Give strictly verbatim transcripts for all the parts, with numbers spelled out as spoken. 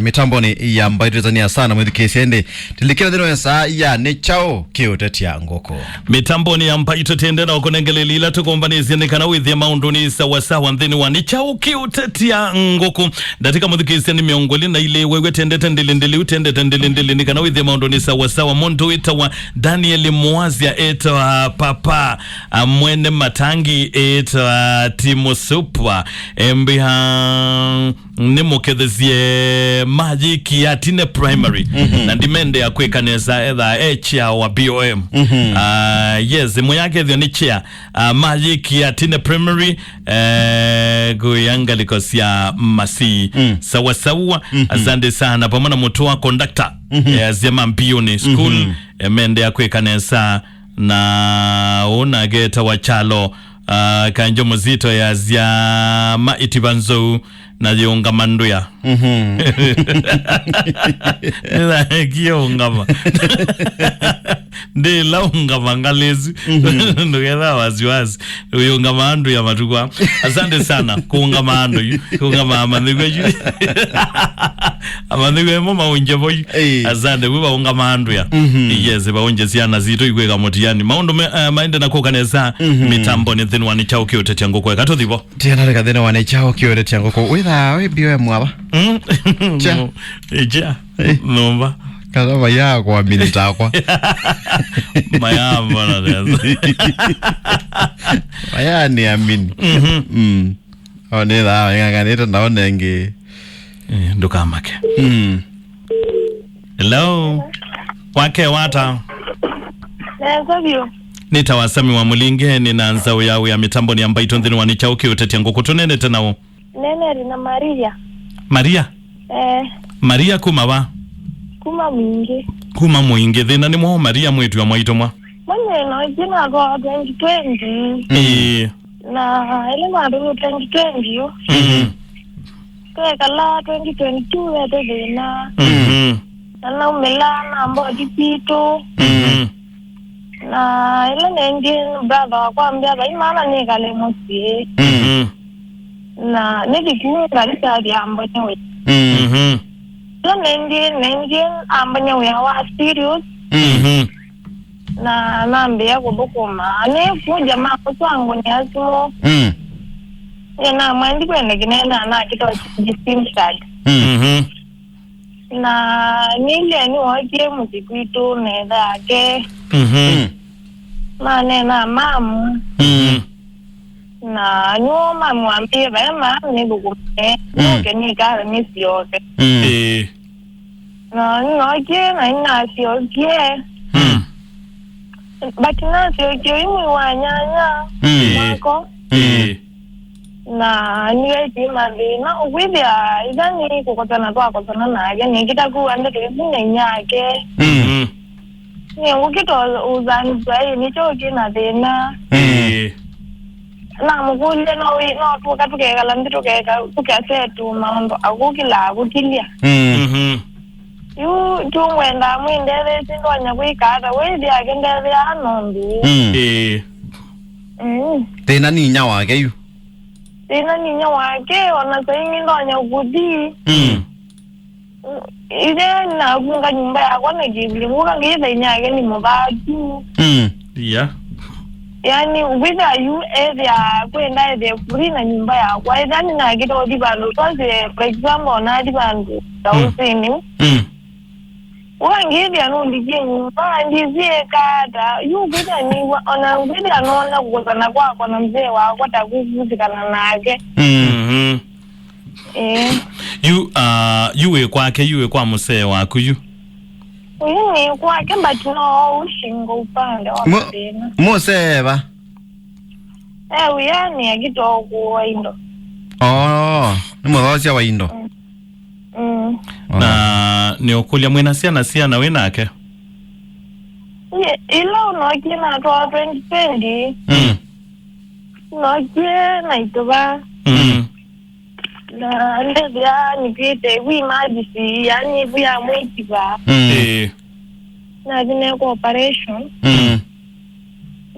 Mitamboni ya Mbaitũ, ĩtanĩa sana mwĩthukĩĩsya, ĩndĩ tũlikĩla nthĩnĩ wa saa ya Nĩ Kyaũ Kĩũtetya Ngũkũ. Mitamboni ya Mbaitũ, tũendee na ũkũnengeleli ila tũkũmbanĩsye nĩ kana wĩthĩe maũndũ nĩ sawasawa nthĩnĩ wa Nĩ Kyaũ Kĩũtetya Ngũkũ. Ndatĩka mwĩthukĩĩsya nĩ mĩongo ĩlĩ na ilĩ, wewe tendete ndĩlĩ ndĩlĩ, ũtendete ndĩlĩ ndĩlĩ, nĩ kana wĩthĩe maũndũ nĩ sawasawa. Mũndũ wĩtawa Daniel Mwasya etawa Papa, a, Mwene Matangi etawa Timusupwa, embĩha nĩmũkethesye Magic ya Tine Primary. Mhm. Na ndimendea kwĩka nesa etha e chair wa B O M. Mhm. Ah, yes, ĩmwe yake ethĩwa nĩ chair, ah, Magic ya Tine Primary, eh, kũya ngalĩko sya Masii. Mm. Sawa sawa. Mhm. Asante sana. Pamwe na mũtũ wa conductor. Mhm. Eh, azia ma mbiũnĩ school. Mhm. Eh, mendea kwĩka nesa na ũnageta wa chalo. Ah, Kanjo Mũzito yazya ma itiba nzou na yĩũngama ndũya. Mhm. Nĩthaekie ũngama. Ndĩla ũngama ngalĩsu. Mhm. Ndũketha wasiwasi. Ũyũngama ndũya matukwa. Asante sana. Kũũngama andũ yu. Kũũngama amanyĩw'a yu. Amanyĩw'a ĩmo maũngye vo yu. Ĩĩ. Asante. Vu vaũngama andũya. Mhm. Yes, vaũngye syana sitũ ikwĩka mũtiani. Maũndũ me, eh, maende na kũka nesa. Mhm. Mitamboni nthĩnĩ wa Nĩ Kyaũ Kĩũtetya Ngũkũ. Eka tũthi vo. Tiana reka nthĩnĩ wa Nĩ Kyaũ Kĩũtetya Ngũkũ. Wĩthaa wĩ B O M ava? Mm. Cha. Ĩkya. Eh. Nyũmba. Kana maya kwa mini takwa. Maya mbona nesa. Maya nĩ amini. Mhm. Mm. O nĩ thaa, ng'ang'anĩte nao nengĩ. Eh, ndũkamake. Mm. Hello. Wake wata. Nesa vyũ. Nĩ ta wasami wa mũlinge, nĩ na nzaũ ya wĩa mitamboni ya Mbaitũ nthĩnĩ wa Nĩ Kyaũ Kĩũtetya Ngũkũ. Tũnenete nao. Neneri na Maria. Maria? Eh. Maria kuma va? Kuma Mwingĩ. Kuma Mwingĩ. Thĩna nĩ mwaũ Maria mwĩtu wa mwaitũ mwa? Mwenye no jina kwa twenty twenty. Ĩĩ. Na ĩla matũlu twenty twenty yu. Mhm. Twekala twenty twenty-two wete thĩna. Mhm. Na naumĩla na mboti sitũ. Mhm. Na ĩla nendie brother wakwa ambĩa vai maana nĩkale mũsyĩ. Mhm. Na nĩthiku ngalĩkyathi ambonye wĩa. Mhm. Ĩla nendie, nendie ambonye wĩa wa serious. Mhm. Na nambĩĩa kũthũkũma. Nĩ kũja ma ũsu angũnĩa simũ. Mm. Nĩ namwendie kwenda kĩnene na nakĩtoa sim card. Mm. Mhm. Na nĩlye nĩwookie mũsyĩ kwitũ metha yake. Mhm. Mm. Manena mamu. Mm. Na nĩwo mamu wambĩie vae mamu nĩthũkũme. Mm. Nũke nĩkale nĩsyoke. Mm. Ĩĩ. Na nĩnookie na nĩnasyokie. Mm. But nasyokie ũimwi wa nyanya. Mm. Ĩĩ. Wako. Ĩĩ. Na nĩwĩtie mathĩna ũkwĩthĩa ĩtha nĩ kũkosana twakosana nake nĩkĩta kuwa ndeto isu na inyake. Mm. Nĩ ngũkĩta ũthanzwa ĩ nĩkyo ũkĩ na thĩna. Mm. Ĩĩ. Namũkũlya no wĩ no tũka tũkekala nthĩ tũkeka tũkesetu maũndũ akũkĩlaa kũkilya. Mm. Mhm. Yu tũngwenda mwĩndetheesye ndonya kwĩka ata wĩthĩa akĩndetheaa nũndũ. Mm. Ĩĩ. Mm. Thĩna nĩ inya wake yu. Thĩna nĩ inya wake, ona saingĩ ndonya kũthi. Mm. Ithe nakunga nyũmba yakwa na kĩvili, ngũka ngĩtha inyake nĩ mũthatu. Mm. Yeah. Yani, wĩthĩa yu ethĩa kwenda ethe free na nyũmba yakwa. Ethĩa nĩnakĩta ũthi vandũ, twasye, for example, nathi vandũ ta Mm. ũsĩnĩ. Mm. Ũkangĩthĩa nũndikie nyũmba, ndisyĩka ata. Yu kwĩthĩa nĩw'a, ona kwĩthĩa nona kũkosana kwakwa na mzee wakwa ta kũkusikana nake. Mm. Mhm. Eh. Yu, ah, yu wĩ kwake, yu wĩ kwa mũsee waku yu? Uyu nĩ kwake, but no ushingo upande wa Mu-, mathĩna. Mũsee va? Eh, uyani akitokuwa indo. Oh, nĩ mũthosya wa indo. Mm. Mm. Oh. Na nĩ ũkũlya mwĩna syana, syana wĩ nake? Ye, ila ũnokie na twa twenty twenty. Mm. Nokie na ituba. Mm. Na ndethĩa nĩkwĩte vu emergency, yani vu ya mwĩkiva. Mm. Ĩĩ. Nathi nekwa operation. Mm.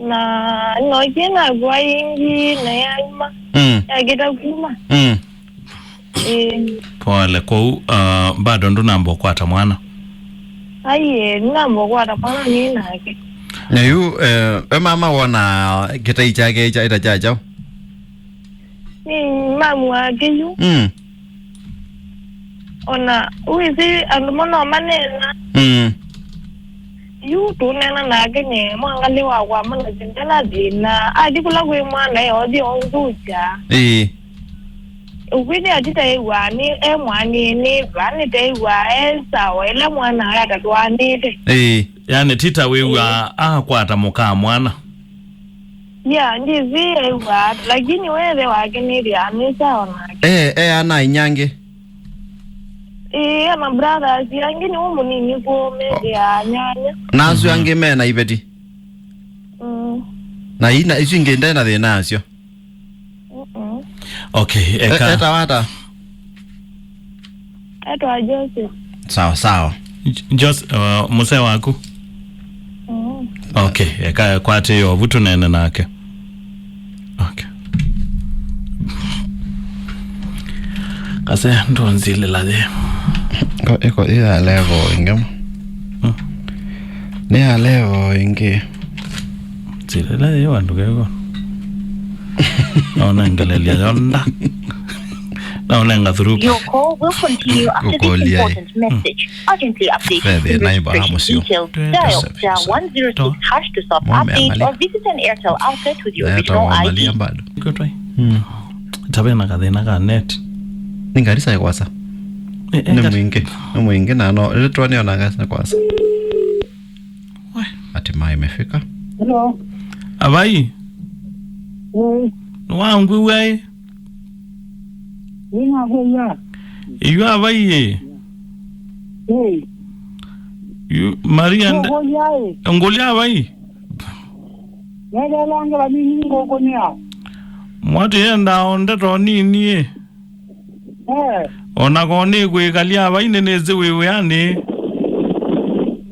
Na nokie nakua ingi na yaima. Mm. Yakĩta kuma. Mm. Ĩĩ. Pole, kwoou, uh, bado ndũnamba ũkwata mwana? Aiee, nĩnamba ũkwata mwana nĩ nake. Na yu, eh, we mama wona kĩtai kyake kya-, ĩta kya kyaũ? Nĩ mamu wake yu. Mm. Ona wĩsĩ andũ mo no maneena. Mm. Yu tũneena nake nye mwangalĩ wakwa mana sindana thĩna. Athi kũla kwĩ mwana e othi onzukya. Ĩĩ. Ũkwĩthĩa tita ĩw'aa nĩ e mwanĩnĩ, va nĩtew'aa e sawa ĩla mwana atatwanĩte. Ĩĩ. Yani tita wĩw'aa akwata mũka mwana. Ya, ndĩsĩ ew'aa, lakini wethe wake nĩthĩa nĩ sawa nake. Eh, eh, ana inyangĩ. Ĩĩ, ana brothers angĩ nĩ mũnini kwoo methĩa nyanya. Na asu angĩ me na iveti. Mm. Na ina, isu ingĩ nde na thĩna asyo. Mm-mm. Okay, eka. E-, etawa ata? Etwa Joseph. Sawa, sawa. J-, Jos-, uh, mũsee waku? Mm. Okay, eka kwatĩĩa ũvu tũneene nake. Okay. Kase ndũnzilĩla yĩ. Ko-, iko ĩya level ĩngĩ. Hmm. Nĩ ya level ĩngĩ. Silĩla yĩ vandũ keko. Naona ngelelya yonda. Naona nga through. Your call will continue after this important message. Urgently update your registration details. Dial star one zero six hash to stop update or visit an Airtel outlet with your original I D. Tavena kathĩna ka net. Nĩ Garissa ĩkwasa. Eh, eh, nĩ mwingĩ. Nĩ mwingĩ na no. Ĩla twanĩona Garissa ĩkwasa. Hatimaye imefika. Hello. Avai. Ĩĩ. Nĩwangwĩw'a ĩ? Nĩnakwĩw'a. Ĩyu avai ĩ? Ĩĩ. Yu, Maria nde-, ngũlya ĩ? Ngũlya avai? Nevelangĩla nini ngũkũnĩa. Mwatĩ endaa o ndeto nini ĩ? Eh. Ona ko nĩkwĩkalya avai nĩnĩsĩ wĩ wĩanĩ.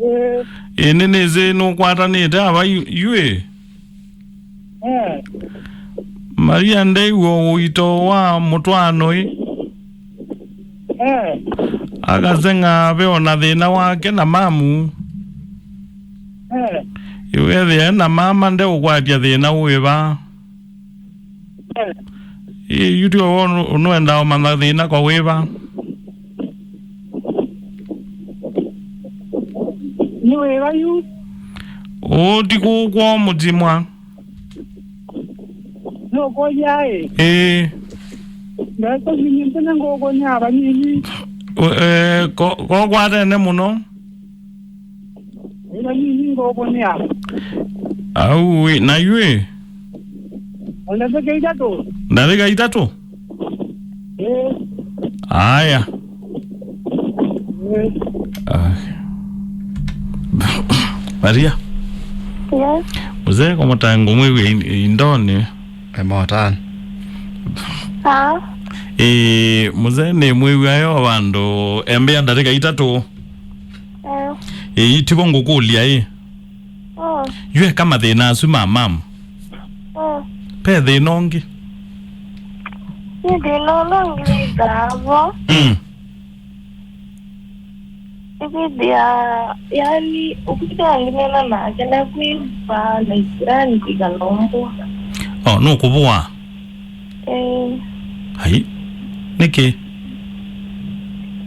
Eh. Ĩ nĩnĩsĩ nũkwatanĩte avai yu ĩ? Eh. Maria ndeiw'a ũito wa mũtwaano ĩ? Eh. Akaseng'a ve ona thĩna wake na mamu. Eh. Ĩwethĩa na mama ndeũkwatya thĩna wĩva? Eh. Ĩ, yu tiwe woo ũnwendaa ũmanya thĩna kwa wĩva? Nĩ wĩva yu? Ũũ ti kũũ kwoo mũtimwa. Nũkũlya ĩ? Ĩĩ. Ndakũsinyĩ mpene ngũkũnĩa vanini. Ũ-, eh, ko-, kokwatene mũno. Ĩla nini ngũkũnĩa. Au, ĩ, na yu ĩ? O ndatĩka itatũ. Ndatĩka itatũ? Ĩĩ. Aya. Ĩĩ. Ah. Maria. Yes. Mzee kwa matango mwewe in-, indoni. Emotan. Ah. Ĩ, mzee nĩ mwĩw'a yo vandũ embĩa ndatĩka itatũ. Eh. Ĩĩ, tivo ngũkũlya ĩ. Mm. Yu eka mathĩna asu ma mamu. Mm. Ve thĩna ũngĩ? Nĩ thĩna ũla ũngĩ wĩthaa vo. Mm. Ĩvĩthĩa, yani, ũkwĩthĩa ngĩneena nake na kwĩva na isilani kwĩkala ũmbũa. Oh, nũkũvũa? Eh. Ai, nĩkĩ?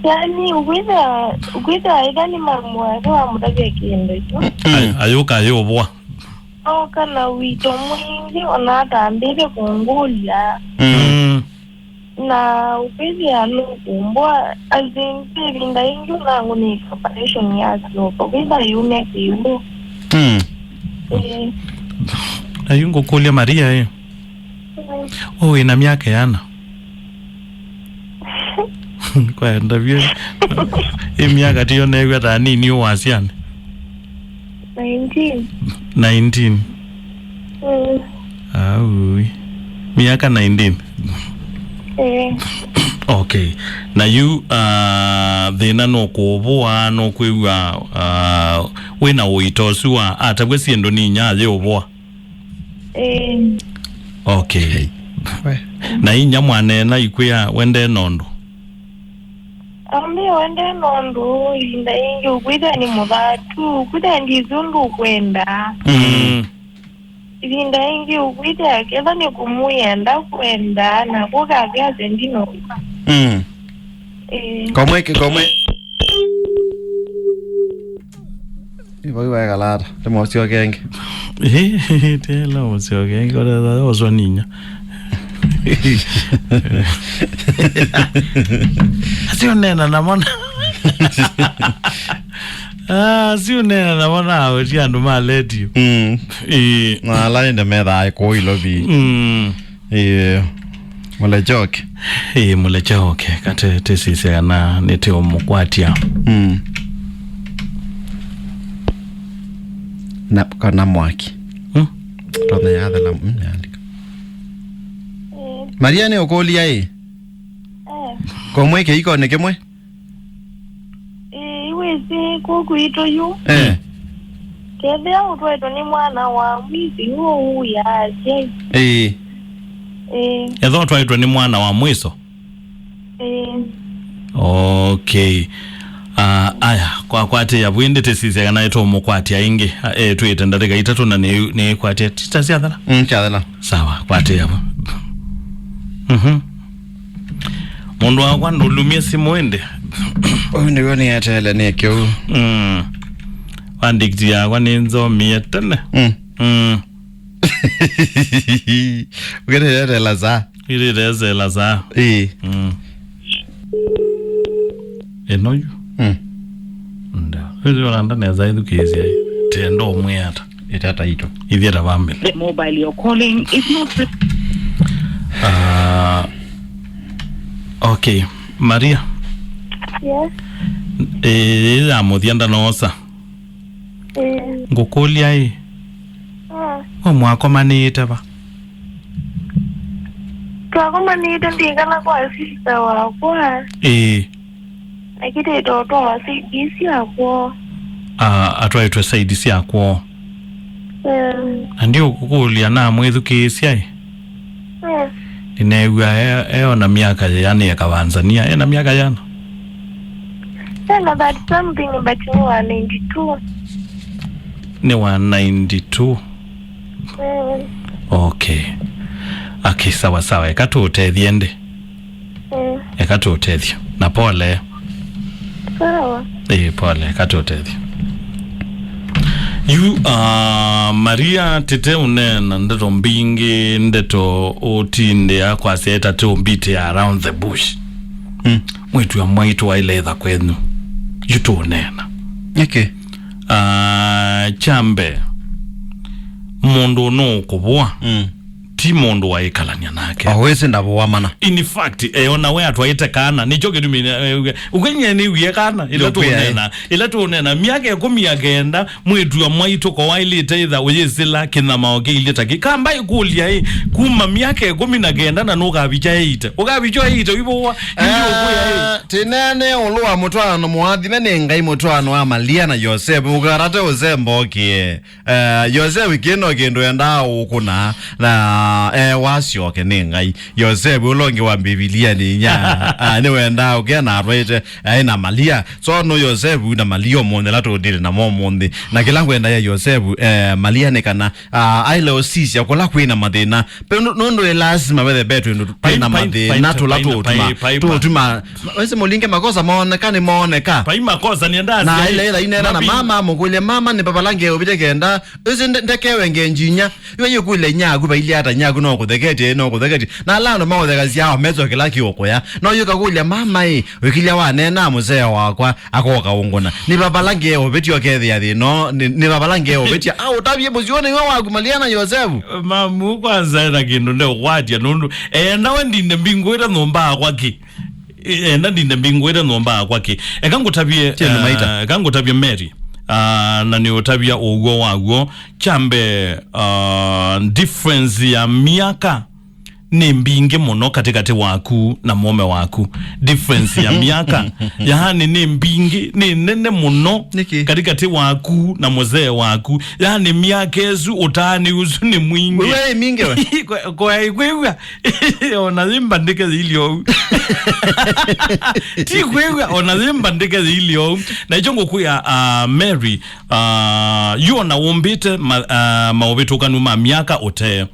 Yani, ũkwĩthĩa, ũkwĩthĩa ĩtha nĩ mamu wake wamũtavya kĩndũ kyo. Mm. Ay-, ayũka ayũvũa. Oka na wito mwingĩ, ona atambĩte kũngũlya. Mm. Mm. Na ũkwĩthĩa nũkũmbũa, as in, ĩvinda ĩngĩ ũnangũnĩka operation ya stroke, ũkwĩthĩa yumya kĩw'ũ. Mm. Eh. Na yu ngũkũlya Maria, ĩ? Mm. Ũũ wĩ na myaka yana? Kwaenda vyũ. Ĩ myaka tiyo neew'a ta nini ũũ wasyanĩ? Nineteen. Nineteen. Mm. Aui. Myaka nineteen. Eh. Okay. Na yu, ah, thĩna nũkũvũa, nũkwĩw'a, ah, wĩna ũito ũsu wa atavw'a syĩndũ nĩ inya ayĩũvũa? Eh. Okay. We. Na inya mwaneena ikwĩa wende nondũ? Ambĩa wende nũndũ ĩvinda yĩngĩ ũkwĩthĩa nĩ mũthatu, ũkwĩthĩa ndĩsĩ ũndũ ũkwenda. Mm. Ĩvinda yĩngĩ ũkwĩthĩa ketha nĩ kũmwĩa ndakwenda, na kũkavya ase ndinoka. Mm. Ĩĩ. Komwe ki-, komwe. Ĩvo iwaekalata, ndĩmosyoke ĩngĩ. Ĩĩ, tela mosyoke ĩngĩ, kore oswa ninya. Asi ũneena namo na. Ah, asi ũneena namo na awetie andũ ma letio. Mm. Ĩĩ. Na ala ĩndĩ methaa kũu Ilovi. Mm. Ĩĩ. Mũlechoke. Ĩĩ, mũlechoke. Kate tĩsisye kana nĩtĩũmũkwatya. Mm. Na, kana mwaki. Hmm? Tona yathela, mm, yalika. Eh. Maria nĩ ũkũlya ĩ? Eh. Komwe kĩikonĩ kĩmwe? Ĩĩ, wĩsĩ kũu kwitũ yu. Eh. Kethĩa ũtwaĩtwe nĩ mwana wa mwĩsĩ, nĩwe ũũya asyai. Ĩĩ. Ĩĩ. Ethwa ũtwaĩtwe nĩ mwana wa mwĩso? Ĩĩ. Okay. Ah, aya, kwa kwatĩĩa vu ĩndĩ tĩsisya kana ĩtũmũkwatya ĩngĩ. Ah, eh, twĩte ndatĩka itatũ na nĩ, nĩkwatya tita syathela? Mm, syathela. Sawa, kwatĩĩa vu. Mhm. Mũndũ wakwa ndũlumie simũ ĩndĩ. Ũyũ nĩw'o nĩeteele nĩ kĩu. Mm. Wandikiti yakwa nĩ nzomie tene. Mm. Mm. Ũkĩteteela saa. Ĩrĩteteela saa. Ĩĩ. Mm. Ĩno yu. Mm. Nda. Ĩyo nanda nesa ĩthukĩĩsya. Tenda ũmwĩa ata. Ĩtata itũ. Ithyĩ ta family. The mobile you're calling is not re- Ah, okay. Maria. Yes. Ĩĩ, ya mũthya ndanoosa. Ĩĩ. Ngũkũlya ĩ. Ah. We mwakomanĩĩte va? Twakomanĩĩte ndĩkala kwa sister wakwa. Ĩĩ. Akĩtĩte ũtwawa saidi sya kwoo. Ah, atwaĩtwe saidi sya kwoo. Mm. Na ndiũkũkũlya namwĩthukĩĩsya ĩ? Mm. Nĩneew'a e, e ona myaka yĩana eka Tanzania. E na myaka yĩana? Ena thirty something, but nĩ wa ninety-two. Nĩ wa ninety-two? Mm. Okay. Okay, sawa sawa. Eka tũũtethye ndĩ. Mm. Eka tũũtethye. Na pole. Sawa. Ĩĩ, pole. Eka tũũtethye. Yu, ah, Maria, tĩte ũneena ndeto mbingĩ, ndeto ũtindĩa kwasya ĩtatĩ ũmbitĩa around the bush. Mm. Mwĩĩtu wa mwaitũ waĩle ĩtha kwenyu. Yu tũũneena. Okay. Ah, kya mbee, mũndũ nũũkũvũa. Mm. Ti mũndũ waĩkalany'a nake. O wĩsĩ ndavũa mana. In fact, e, ona we atwaĩte kana, nĩkyo kĩtumi, e, ũkenye nĩwie kana, ĩla tũũneena, ĩla tũũneena, myaka ĩkũmi na kenda, mwĩĩtu wa mwaitũ ko waĩlĩte ĩtha ũyĩsĩla kĩnyamao kĩilyĩ ta kĩ. Kamba ĩkũlya ĩ, kuma myaka ĩkũmi na kenda na nũkavikya ĩite. Ũkavikya ĩite, wĩvũa, ĩndĩ ũkwĩa ĩ. Eh, tĩneene ũlũ wa mũtwaano mũathime nĩ Ngai, mũtwaano wa Malia na Yosevu, ũkarate ũsembo ũkĩe. Eh, Yosevu kĩno kĩndũ endaa ũkũna, na, eh, wasyoke nĩ Ngai. Yosevu ũla ũngĩ wa Mbivilianĩ inya, ah, nĩwendaa ũkĩa na atwaĩte, eh, na Malia. So, no Yosevu na Malia ũmũnthĩ, la tũndĩte namo ũmũnthĩ. Na kĩla ngwenda ya Yosevu, eh, Malia nĩ kana, ah, aĩle ũsisya kũla kwĩ na mathĩna. Pe nũ-, nũndũ ĩ lasima vethe ve twĩndũ twĩ na mathĩna tũla tũũtuma, tũũtuma, wĩsĩ mũlinge makosa mooneka nĩ mooneka. Pai makosa nĩ ndasya. Na ĩla ĩla inena na mama amũkũlya, "Mama, nĩ vavala ngeũvĩte kenda?" Wĩsĩ nde-, ndekewe ngenji inya. Iwe yĩkũlya inyaku vailye ata, inyaku no kũtheketie, no kũtheketie. Na ala andũ maũthekasya ao mesyo kĩla kĩũkũya. No yũka kũlya, "Mama ĩ, wĩkilya wanena mũseo wakwa." Akoka ũngũna. Nĩ vavala ngeũvĩtya ũkethĩa thĩna, nĩ, nĩ vavala ngeũvĩtya. Ah, ũtavye mũsyũnĩ iwe waku Malia na Yosevu. Mamu kwanza ena kĩndũ ndeũkwatya nũndũ. Enda we ndinde mbingũĩte nyũmba yakwa kĩ? Enda ndinde mbingũĩte nyũmba yakwa kĩ? Eka ngũtavye, eh, eka ngũtavye Mary. Ah, na nĩ ũtavya ũw'o waw'o. Kyambe, ah, difference ya miaka. nĩ mbingĩ mũno katĩkatĩ waku na mũũme waku. Difference ya myaka, yaani, nĩ mbingĩ, nĩ nene mũno. Nĩkĩ? Katĩkatĩ waku na mũzee waku. Yaani, myaka ĩsu ũtaanĩ ũsu nĩ mwingĩ. Wĩw'a ĩ mingĩ we? Kwa, kwa, kwĩw'a. Ona yĩ mbandĩke yĩilye ũu. Ti kwĩw'a, ona yĩ mbandĩke yĩilye ũu. Na ĩkyo ngũkwĩa, ah, Mary, ah, yu ona ũmbĩte ma-, ah, maũvĩtũkanu ma myaka ũtee.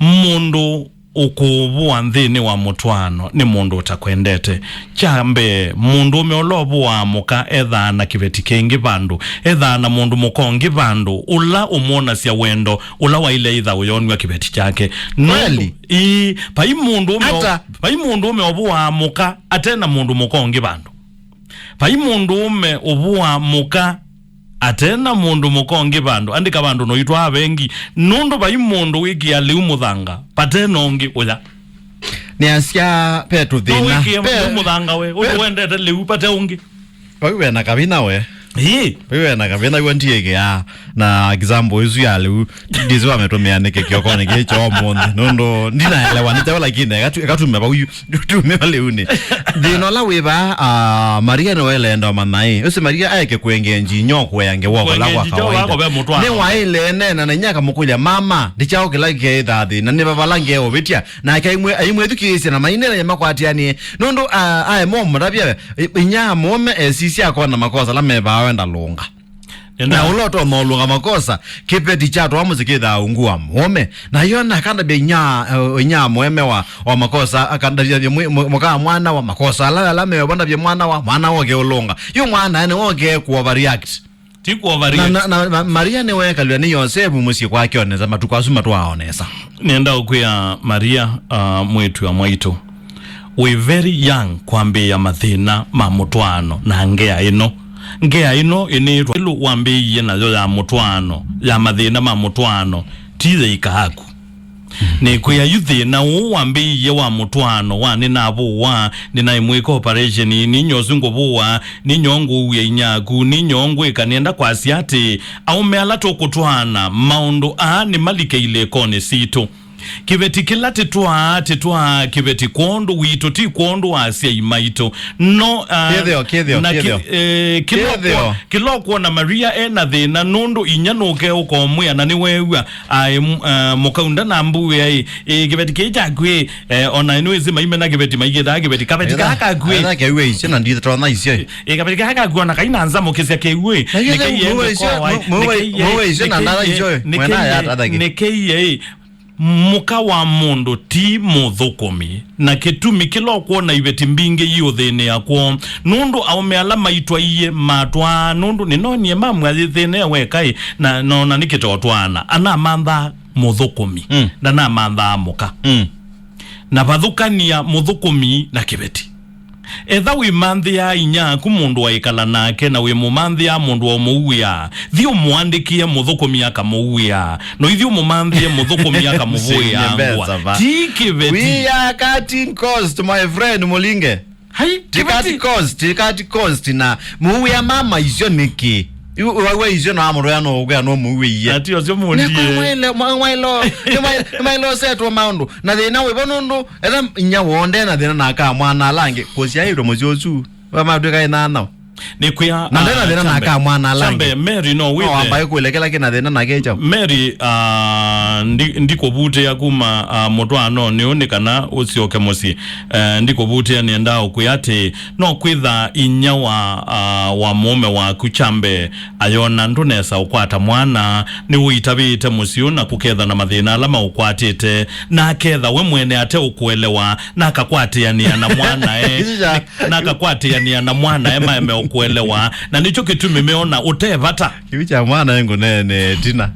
Mũndũ ũkũvũa nthĩnĩ wa mũtwaano nĩ mũndũ ũtakwendete. Kya mbee, mũndũũme ũla ũvũaa mũka ethaa na kĩveti kĩngĩ vandũ, ethaa na mũndũ mũka ũngĩ vandũ, ũla ũmwonasya wendo, ũla waĩle ĩtha ũyonw'a kĩveti kyake. Nũndũ, kweli? Ĩĩ, vai mũndũũme ũ-, ata? Vai mũndũũme ũvũaa mũka ate na mũndũ mũka ũngĩ vandũ. Vai mũndũũme ũvũaa mũka ate na mũndũ mũka ũngĩ vandũ. Andĩka vandũ noitwaa vengi. Nũndũ vai mũndũ wĩkĩaa lĩu mũthanga vate na ũngĩ ũya. Nĩasya ve tũthĩna. No wĩkĩe lĩu mũthanga we, ũndũ wendete lĩu vate ũngĩ. Vai wena kavina we. Ĩĩ. Vai wena kavina, w'o ndiĩkĩaa. Na example ĩsu ya lĩu, ndĩsĩ wametũmĩa nĩkĩ kĩokonĩ kĩĩ kya ũmũnthĩ. Nũndũ ndinaelewa nĩ kyaũ, lakini eka tu-, eka tume vau yu, tume vau lĩunĩ. Thĩna ũla wĩ vaa, ah, Maria nĩwaĩle enda ũmanya ĩ. Ũsi Maria aeke kũengenji nyo kũea ngewa kola kwa kawaida. Nĩwaĩle nena na inyia akamũkũlya, "Mama, ndĩ kyaũ kĩla kĩethaa thĩna? Nĩ va vala ngeũvĩtya?" Nake aimwĩ-, aimwĩthukĩĩsya na maineenany'a makwatĩanĩe. Nũndũ, ah, aema ũmũtavya, i-, inyia mũũme esisya akona makosa ala me vaa wenda lũnga. Na ũla ũtonya ũlũnga makosa, kĩveti kyatwaa mũsyĩ kĩthaa ungu wa mũũme. Na yona akandavya inya, eh, inya mũũme wa, wa makosa, akandavya mwi-, mũ-, mũka wa mwana wa makosa, ala, ala mevo ndavya mwana wa, mwana woke ũlũnga. Yu mwana nĩ woke ku overreact. Ti ku overreact. Na, na, na, na Maria nĩwekalw'a nĩ Yosevu mũsyĩ kwake onesa, matukũ asu matwaa onesa. Nenda ũkwĩa Maria, ah, mwĩĩtu wa mwaitũ. Wĩ very young kwambĩĩa mathĩna ma mũtwaano na ngea ĩno. Ngea ĩno ĩnĩĩtwa ĩlũ wambĩĩie nayo ya mũtwaano, ya mathĩna ma mũtwaano, ti yĩika yaku. Nĩkwĩa yu thĩna ũũ wambĩĩie wa mũtwaano wa nĩnavũwa, nĩnaĩ mwĩka operation, ninyosu ngũvũwa, ninyo ngũuya inyaku, ninyo ngwĩka, nĩenda kwasya atĩ aũme ala tũkũtwaana, maũndũ aa nĩmalike ilĩkonĩ sitũ. Kĩveti kĩla tĩtwaa, tĩtwaa kĩveti kwondũ witũ, ti kwondũ wa asyai maitũ. No, ah, kĩthĩo, kĩthĩo, na kĩ-, kĩthĩo. Eh, kĩla ũkwona, kĩla ũkwona Maria e na thĩna, nũndũ inya nũke ũkomwĩa, na nĩweew'a, aĩ, m-, ah, mũkaunda na mbuĩa ĩ, ĩ, kĩveti kĩĩ kyaku ĩ, eh, ona nĩwĩsĩ maimena kĩveti maigĩthaa kĩveti, kaveti kaa kaku ĩ. Ena keue icio na nditona icio ĩ. Ĩ, kaveti kaa kaku ona kaina nzamũkĩsya kĩu ĩ. Na icio nĩkeiye mũwe icio, ngũkoa ĩ, mũwe, nĩkeiye, mũwe icio na ndara icio ĩ. Nĩkeiye, mwena ya tathaki. Nĩkeiye ĩ. Mũka wa mũndũ ti mũthũkũmi, na kĩtumi kĩla ũkwona iveti mbingĩ iũthĩnĩa kwoo, nũndũ aũme ala maitwaie matwaa, nũndũ nĩnonie mamw'a yĩthĩnĩe weka ĩ, na, no, na nĩkĩtotwaana, anamanthaa mũthũkũmi, mm, ndanamanthaa mũka. Mm. Na vathũkania mũthũkũmi na kĩveti. Etha wĩmanthĩaa inyia aku mũndũ waĩkala nake, na wĩmũmanthĩaa mũndũ waũmũuĩa, thi ũmũandĩkĩe mũthũkũmi akamũuĩa. No ithi ũmũmanthĩe mũthũkũmi akamũvũĩa ngũa. Ti kĩveti. We are cutting cost, my friend Mũlinge. Hai, tikati kĩveti. Cost, tikati cost na mũuĩa mama icio nĩkĩ? Yu, wa, wa icio na amũrũya no ũkwĩa no mũuĩie. Ati ũcio mũndie. Nĩ kwa mwaile, mwa-, mwailo, nĩ mwailo, nĩ mwailo setwa maũndũ. Na thĩna wĩvo nũndũ, etha inya woo nde na thĩna na aka mwana ala angĩ, kũsyaĩtwe mũsyĩ ũsu, vamatwĩka ĩnana. Nĩkwĩa, na nde na ah, thĩna na aka mwana ala angĩ. Kyambe, Mary, no wĩthe. No wambae kũlekela kĩna thĩna na kecha. Mary, ah, ndi-, ndikũvutĩa kuma, ah, mũtwaanonĩ ũũ nĩ kana ũsyoke mũsyĩ. Eh, ndikũvutĩa, nĩendaa ũkwĩa atĩ no kwĩtha inya wa, ah, wa mũũme waku kyambe ayona ndũnesa ũkwata mwana, nĩwĩitavĩte mũsyĩ na kũketha na mathĩna ala maũkwatĩte, na aketha we mwene ate ũkũelewa, na akakwatĩanĩa na mwanae, na akakwatĩanĩa na mwanae maeme ũkũelewa, na nĩkyo kĩtumi meona ũte vata. Kĩu kya mwana engũneene tina.